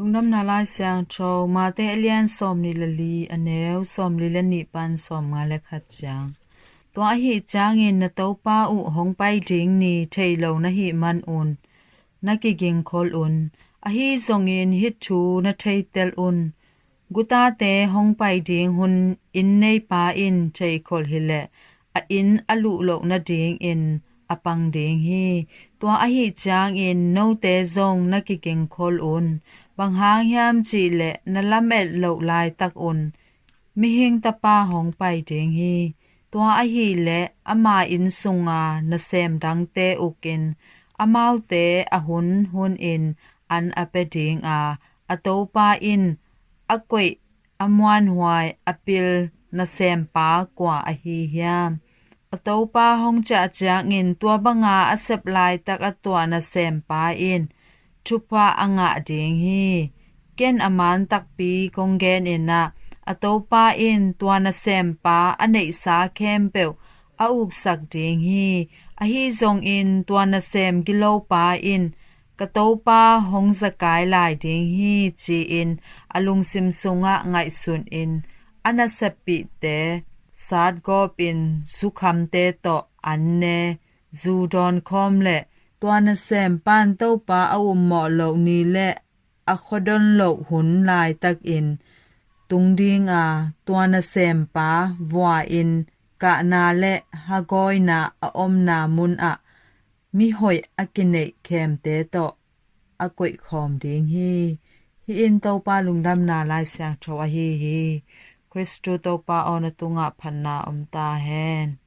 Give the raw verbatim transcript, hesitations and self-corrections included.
Lungdamna Lai Siangtho, Mate a lian sawmnih le li, a neu sawmli le nih pan sawmnga le khat ciang. Tua ahih ciangin na Topa uh hong pai ding ni thei lo na hih manun na kigingkhol un. Ahi zongin hih thu na theitel un. Gutate hong pai ding hun inn neipa in theikhol hileh a inn a luh loh nadingin a pang ding hi. Tua ahih ciangin note zong na kigingkhol un. Bang hang hiam cihleh na lamet loh laitak un Mihing Tapa hong pai ding hi. Tua ahileh ama inn sunga nasem dangte ukin amaute a hun hunin an a pia dinga, a Topa in a koih, a muanhuai, a pil nasempa kua ahi hiam? A Topa hong ciah ciangin tua banga a sep laitak a tua nasempa in thupha a ngah ding hi. Ken a man takpi kong genin ah, a Topa in tua nasempa a neihsa khempeuh a uksak ding hi. Ahi zongin tua nasem gilopa in ka Topa hong zakai lai ding hi, ci-in a lungsim sungah ngaihsunin a naseppihte satgawpin zukhamte tawh an ne, zu dawnkhawm le tua nasempan Topa a ummawh loh ni le a khuadon loh hun laitakin tung dinga, tua nasempa vua-in kahna le hagawina a omna munah mihoih a kineih khemte tawh a koihkhawm ding hi. Hih in Topa Lungdamna Lai Siangtho ahi hi. Khristu Topa aw, na tungah phatna om ta hen.